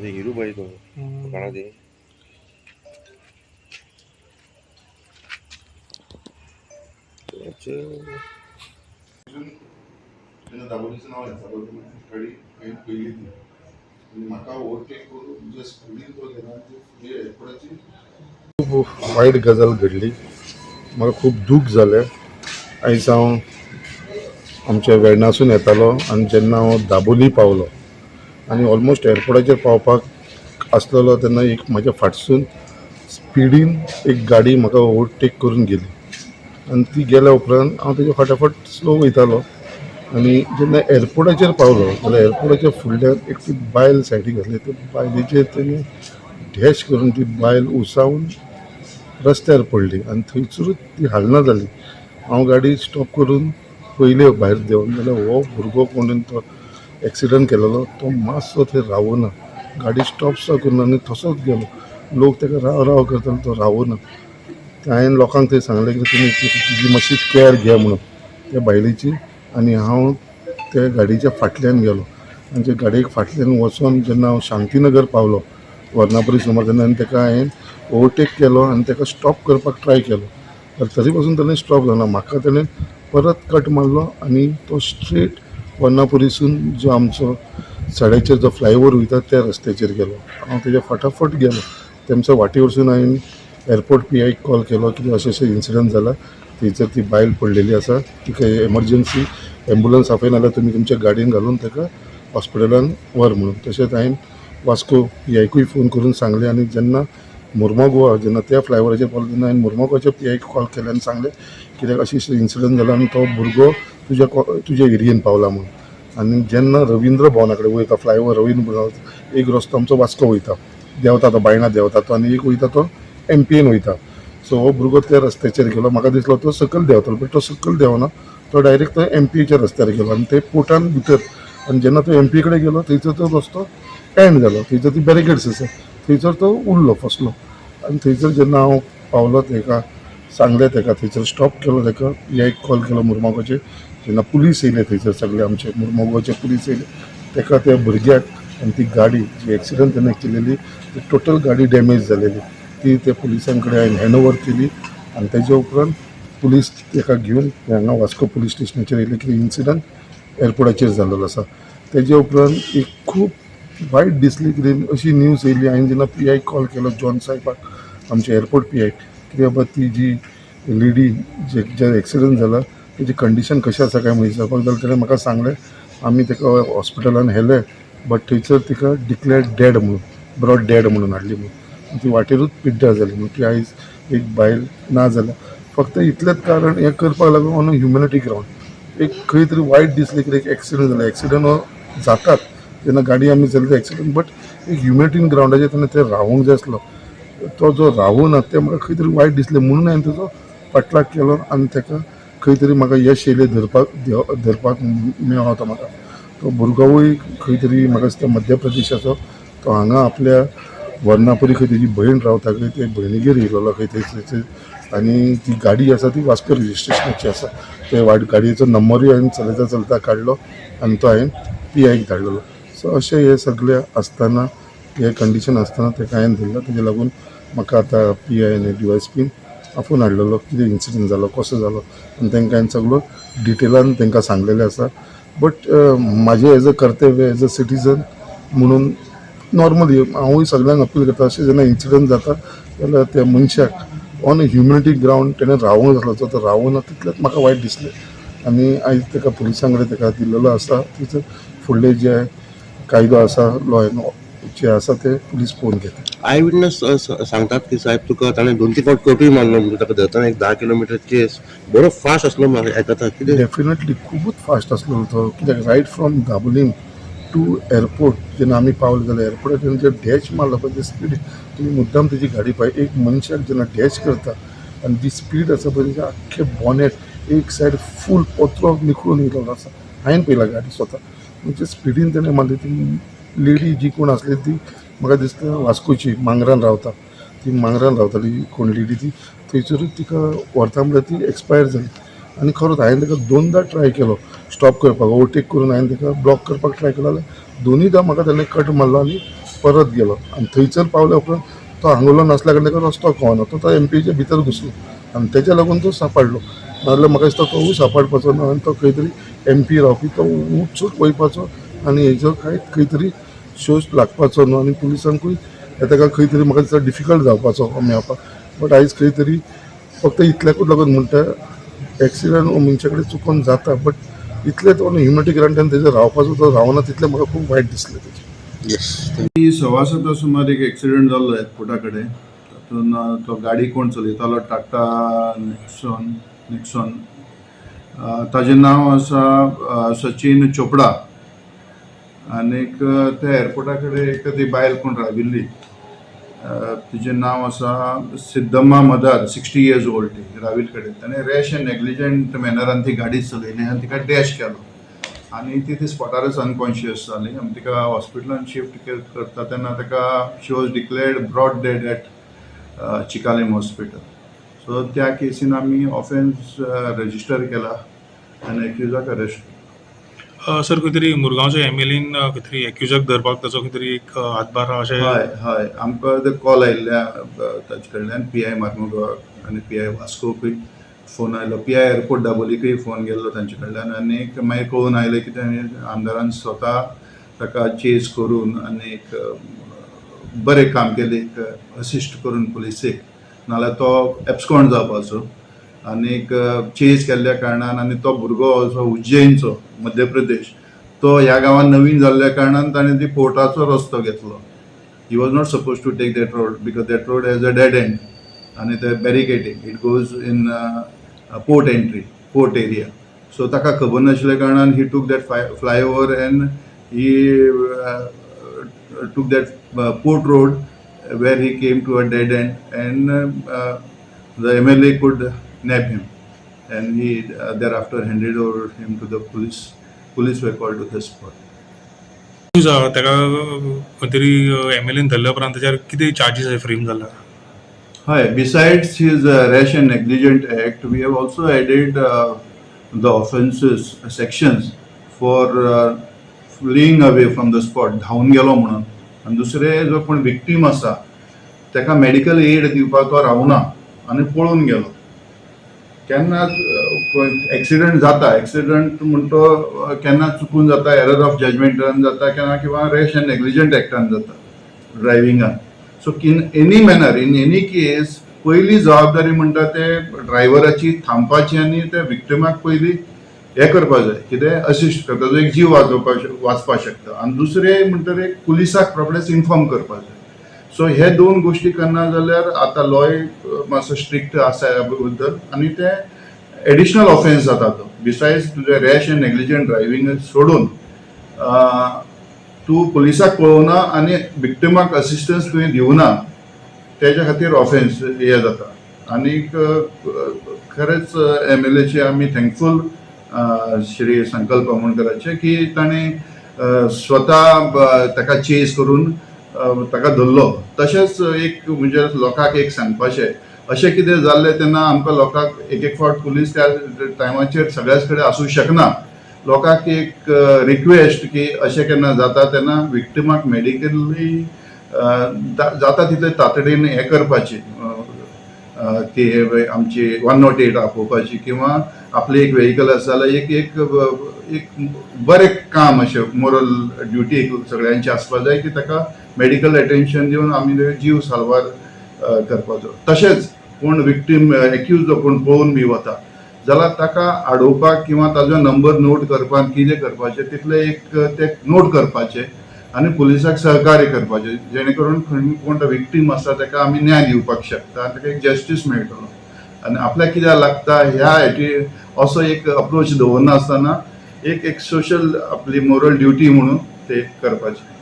हिरूबाई तो कोणा ते. तेन्ना दाबोलीचें नांव येता पळय, गाडी हांवें पयली ती आनी म्हाका ओवरटेक करून जे स्पिडीन तो गेला आनी ते फुडें एअरपोर्टाची. खूब वायट गजाल घडली, म्हाका खूब दूख जालें. आयज हांव आमच्या वेर्णासून येतालो आनी जेन्ना हांव दाबोली पावलो आनी ऑलमोस्ट एअरपोर्टाचेर पावपाक आसलेलो, तेन्ना एक म्हाज्या फाटसून स्पिडीन एक गाडी म्हाका ओवरटेक करून गेली. आनी ती गेल्या उपरांत हांव तेज्या फाटाफाट स्लो वयतालो आनी जेन्ना एअरपोर्टाचेर पावलो जाल्यार एअरपोर्टाच्या फुडल्यान एक ती बायल सायडीक आसली. त्या बायलेचेर तेणी डॅश करून ती बायल उसावन रस्त्यार पडली आनी थंयसरूच ती हालना जाली. हांव गाडी स्टॉप करून पयले भायर देंवन जाल्यार हो भुरगो कोणून तो एक्सिडंट केलेलो तो मातसो थंय रावना, गाडी स्टॉप सुद्दां करुना आनी तसोच गेलो. लोक ताका राव राव करताले, तो रावना. हांवें लोकांक थंय सांगलें की तुमी तिजी मातशी कॅर घे म्हणून त्या बायलेची. आनी हांव त्या गाडयेच्या फाटल्यान गेलो आनी त्या गाडयेक फाटल्यान वचोन जेन्ना हांव शांतीनगर पावलो, वर्णापुरी सुमार, तेन्ना आनी ताका हांवें ओवरटेक केलो आनी ताका स्टॉप करपाक ट्राय केलो, तर तरी पासून ताणें स्टॉप जावना. म्हाका ताणें परत कट मारलो आनी तो स्ट्रेट वर्णापुरीसून जो आमचो सड्याचेर जो फ्लायओवर वयता त्या रस्त्याचेर गेलो. हांव तेज्या फाटाफट गेलो. तेमच्या वाटे वरसून हांवें एअरपोर्ट पी आयक कॉल केलो की अशें अशें इन्सिडंट जाला, थंयसर ती बायल पडलेली आसा, तिका एमर्जन्सी एम्बुलन्स आपय, नाल्यार तुमी तुमच्या गाडयेन घालून ताका हॉस्पिटलान व्हर म्हणून. तशेंच हांवें वास्को पी आयकूय फोन करून सांगलें. आनी जेन्ना मुर्मो जेन्ना त्या फ्लायओवराचेर पावलो तेन्ना हांवें मुर्मोगांवच्या पी आयक कॉल केले आनी सांगलें कित्याक अशें अशें इन्सिडंट जाला आनी तो भुरगो तुज्या एरियेन पावला म्हणून. आनी जेन्ना रविंद्र भवना कडेन वयता, फ्लायओवर रविंद्र भवन, एक रस्तो आमचो वास्को वयता, देंवता तो बायणा देंवता तो आनी एक वयता तो एमपीएन वयता. सो हो भुरगो त्या रस्त्याचेर गेलो. म्हाका दिसलो तो सकयल देंवतलो, बट तो सकयल देंवना, तो डायरेक्ट तो एमपीएच्या रस्त्यार गेलो आनी ते पोर्टान भितर. आनी जेन्ना तो एमपी कडेन गेलो, थंयसर तो रस्तो एंड जालो, थंयसर ती बॅरिकेड्स आसा, थंयसर तो उरलो, फसलो. आनी थंयसर जेन्ना हांव पावलो, ताका सांगलें, ताका थंयसर स्टॉप केलो, ताका पी आयक कॉल केलो मुर्मोगाचे. जेन्ना पुलीस येयले थंयसर, सगळे आमचे मुर्मोगाचे पुलीस येयले, ताका त्या भुरग्याक आनी ती गाडी जी एक्सिडंट तेणें केलेली, ती टोटल गाडी डॅमेज जालेली, ती त्या पुलिसां कडेन हांवें हँड ओवर केली. आनी तेज्या उपरांत पुलीस ताका घेवन हांगा वास्को पुलीस स्टेशनाचेर येयले की इन्सिडंट एअरपोर्टाचेर जाल्लो आसा. तेज्या उपरांत एक खूब वायट दिसली कितें अशी न्यूज येयली. हांवें जेन्ना पी आयक कॉल केलो, जॉन साहेबाक, आमचे एअरपोर्ट पी I, कितें बाबा ती जी लेडी जे जे एक्सिडंट जाला तेजी कंडिशन कशें आसा काय म्हणून विचारपाक जाल्यार तेणें म्हाका सांगलें, आमी ताका हॉस्पिटलान व्हेलें, बट थंयसर तिका डिक्लेअर्ड डेड म्हणून, ब्रॉट डेड म्हणून हाडली म्हणून. ती वाटेरूच पिड्ड्यार जाली म्हणून. ती आयज एक बायल ना जाल्या. फक्त इतलेंच कारण हें करपाक लागून ऑन ह्युमॅनिटी ग्रावंड एक खंय तरी वायट दिसलें की एक एक्सिडंट जाला. एक्सिडंट हो जातात जेन्ना गाडी आमी चलयता एक्सिडंट, बट एक ह्युमॅनिटी ग्रावंडाचेर तेन्ना ते रावूंक जाय आसलो. तो जो रावना तें म्हाका खंय तरी वायट दिसलें, म्हणून हांवें तेजो पाठलाग केलो आनी ताका खंय तरी म्हाका यश येयलें, धरपाक धरपाक मेळ्ळो तो म्हाका. तो भुरगोय खंय तरी म्हाका दिसता मध्य प्रदेशाचो. तो हांगा आपल्या वर्णापुरी खंय तेजी भयण रावता खंय, ते भयणीगेर येयलेलो खंय थंयसर. आनी ती गाडी आसा ती वास्को रजिस्ट्रेशनाची आसा. ते वाट गाडयेचो नंबरूय हांवें चलयता चलयता काडलो आनी तो हांवें पी आयक धाडलेलो. सो अशें हें सगळें आसतना, हें कंडिशन आसतना ताका हांवें धरला. तेजे लागून म्हाका आतां पी I आनी डी वाय एस पीन आपोवन हाडलेलो, कितें इन्सिडंट जालो, कसो जालो, आनी तांकां हांवें सगळो डिटेलान तांकां सांगलेलें आसा. बट म्हाजें एज अ कर्तव्य, एज अ सिटीजन म्हणून नॉर्मली हांवूय सगळ्यांक अपील करता, अशें जेन्ना इन्सिडंट जाता जाल्यार त्या मनशाक ऑन अ ह्युमॅनिटी ग्रावंड तेणें रावूंक जाय आसलो, तो रावना, तितलेंच म्हाका वायट दिसलें. आनी आयज ताका पुलिसां कडेन ताका दिल्लेलो आसा. थंयसर फुडले जे कायदो आसा, लॉ एंड जे आसा, ते पुलीस पळोवन घेता. I witness सांगतात की साहेब, तुका ताणें दोन तीन फावट कटूय मारलो म्हणून. ताका धरतना एक 10 किलोमिटर चेस बरो फास्ट आसलो म्हाका आयकता कितें. डेफिनेटली खुबूच फास्ट आसलेलो तो, कित्याक right from Dabolim to airport जेन्ना आमी पावले जाल्यार एअरपोर्टाचेर जे डॅश मारलो पळय, ते स्पीड, तुमी मुद्दाम तेजी गाडी पळय. एक मनशाक जेन्ना डॅश करता आनी जी स्पीड आसा पळय, तेजें आख्खें बॉनेट एक सायड फूल पत्रो निखळून येयलेलो आसा. हांवें पळयला गाडी स्वता. म्हणजे स्पिडीन तेणें मारली. ती लेडी जी कोण आसली ती म्हाका दिसता वास्कोची, मांगरान रावता ती, मांगरान रावताली कोण लेडी ती. थंयसरूच तिका व्हरता म्हणल्यार ती एक्सपायर जाली. आनी खरोच हांवें ताका दोनदां ट्राय केलो स्टॉप करपाक, ओवरटेक करून हांवें ताका ब्लॉक करपाक ट्राय केलो जाल्यार दोनीदां म्हाका ताणें कट मारलो आनी परत गेलो आनी थंयसर पावल्या उपरांत तो हांगुलो नासल्या कारणान ताका रस्तो कळना, तो तो एमपीच्या भितर घुसलो आनी तेज्या लागून तो सांपडलो. नाजाल्यार म्हाका दिसता तोवूय सांपडपाचो ना आनी तो खंय तरी एमपी रावपी, तो उठसूट वयपाचो आनी हेजो कांय खंय तरी शोश लागपाचो न्हू आनी पुलिसांकूय ताका खंय तरी म्हाका दिसता डिफिकल्ट जावपाचो मेळपाक. बट आयज खंय तरी फक्त इतल्याकूच लागून म्हणटा, एक्सिडंट हो मनशा कडेन चुकोन जाता, बट इतले तो ह्युमनिटी ग्रांटान तेजो रावपाचो, तो रावना, तितलें म्हाका खूब वायट दिसलें तेजें. येस. 7:15 सुमार एक एक्सिडंट जाल्लो एअरपोर्टा कडेन. तातूंत तो गाडी कोण चलयतालो, टाटा नेक्सॉन नेक्सॉन, ताजें नांव आसा सचीन चोपडा. आनीक त्या एअरपोर्टा कडेन एक ती बायल कोण राविल्ली, तिजें नांव आसा सिद्धम्मा मदार, 60 इयर्स ओल्ड. ती राविल्ले कडेन ताणें रॅश एंड नेग्लिजंट मॅनरान ती गाडी चलयली आनी तिका डॅश केलो आनी ती ती स्पॉटारच अनकॉन्शियस जाली आनी तिका हॉस्पिटलान शिफ्ट करता तेन्ना ताका she was declared brought dead at Chicalim hospital. So त्या केसीन आमी ऑफेन्स रजिस्टर केला आनी एक्युजाक अरेस्ट. सर, खंय तरी मुरगांवच्या एमएलएन खंय तरी एक्युजाक धरपाक ताचो खंय तरी एक हातभार आहा अशें? हय हय आमकां ते कॉल आयिल्ले ताचे कडल्यान. पी I मार्मुगांवाक आनी पी I वास्कोकूय फोन आयलो, पी I airport दाबोलीकूय फोन गेल्लो तांचे कडल्यान. आनी मागीर कळून आयलें की ताणें आमदारान स्वता ताका चेज करून आनी एक बरें काम केलें, एक असिस्ट करून पुलिसेक, नाल्यार तो एब्सकॉन्ड जावपाचो. आनीक चेज केल्ल्या कारणान आनी तो भुरगो असो उज्जैनचो, मध्य प्रदेश, तो ह्या गांवांत नवीन जाल्ल्या कारणान ताणें ती पोर्टाचो रस्तो घेतलो. He was not supposed to take that road because that road has a dead end and the barricading. It goes in port entry, port area. So ताका खबर नाशिल्ल्या कारणान he took that flyover and he took that port road where he came to a dead end and the MLA could nab him and he thereafter handed over him to the police. Police were called to the spot. ताका खंय तरी MLN धरल्या उपरांत ताचेर कितें charges frame जाला? Hi, besides his rash and negligent act, we have also added the offences sections for fleeing away from the spot, धांवून गेलो म्हणून. आनी दुसरे जो कोण विक्टीम आसा ताका मेडिकल एड दिवपाक तो रावना आनी पळून गेलो. केन्ना एक्सिडंट जाता, एक्सिडंट म्हण तो केन्ना चुकून जाता, एरर ऑफ जजमेंटान जाता केन्ना किंवा रॅश अँड नेग्लिजंट एक्टान जाता ड्रायव्हिंगान. So in any manner, in any case, पयली जबाबदारी म्हणटा ते ड्रायव्हराची थांबपाची आनी त्या विक्टिमाक पयली हें करपा जाय, कितें असिस्ट करता, तो एक जीव वाचपाक शकता. आनी दुसरें म्हणटकीर पुलिसाक रोखडेच इन्फॉर्म करपा जाय. सो हे दोन गोश्टी करना जाल्यार आतां लॉय मातसो स्ट्रिक्ट आसा ह्या बद्दल आनी ते एडिशनल ऑफेन्स जाता. तो बिसायड्स तुजें रॅश एंड नेग्लिजंट ड्रायव्हिंग सोडून तूं पुलिसाक कळोवना आनी विक्टिमाक असिस्टन्स तुवें दिवना, तेज्या खातीर ऑफेन्स हे जाता. आनीक खरेंच एमएलएचे आमी थँकफूल, श्री संकल्प आमोणकराचे, की ताणें स्वता ताका चेज करून ताका धरलो. तशेंच एक म्हणजे लोकांक एक सांगपाचें, अशें कितें जाल्लें तेन्ना आमकां लोकांक एक एक फावट पुलीस त्या टायमाचेर सगळ्याच कडेन आसूं शकना. लोकांक एक रिक्वेस्ट की अशें केन्ना जाता तेन्ना विक्टिमाक मेडिकली जाता तितले तातडीन हें करपाची, ती आमची 108 आपोवपाची किंवा आपलें एक व्हेकल आसा जाल्यार एक एक एक बरें काम, अशें मोरल ड्युटी एक सगळ्यांची आसपा जाय की ताका मेडिकल एटेन्शन दिवन आमी जीव साल्वार करपाचो. तशेंच कोण विक्टीम, एक्यूज जो कोण पळोवन बी वता जाल्यार ताका आडोवपाक किंवा ताजो नंबर नोट करपाक कितें करपाचें तितलें एक ते नोट करपाचें आनी पुलिसाक सहकार्य करपाचें, जेणे करून खंय कोण विक्टीम आसा ताका आमी न्याय दिवपाक शकता आनी ताका एक जस्टीस मेळटलो. आनी आपल्याक कित्याक लागता ह्या हेची असो एक अप्रोच दवरनासतना एक एक सोशल आपली मोरल ड्युटी म्हणून ते करपाचें.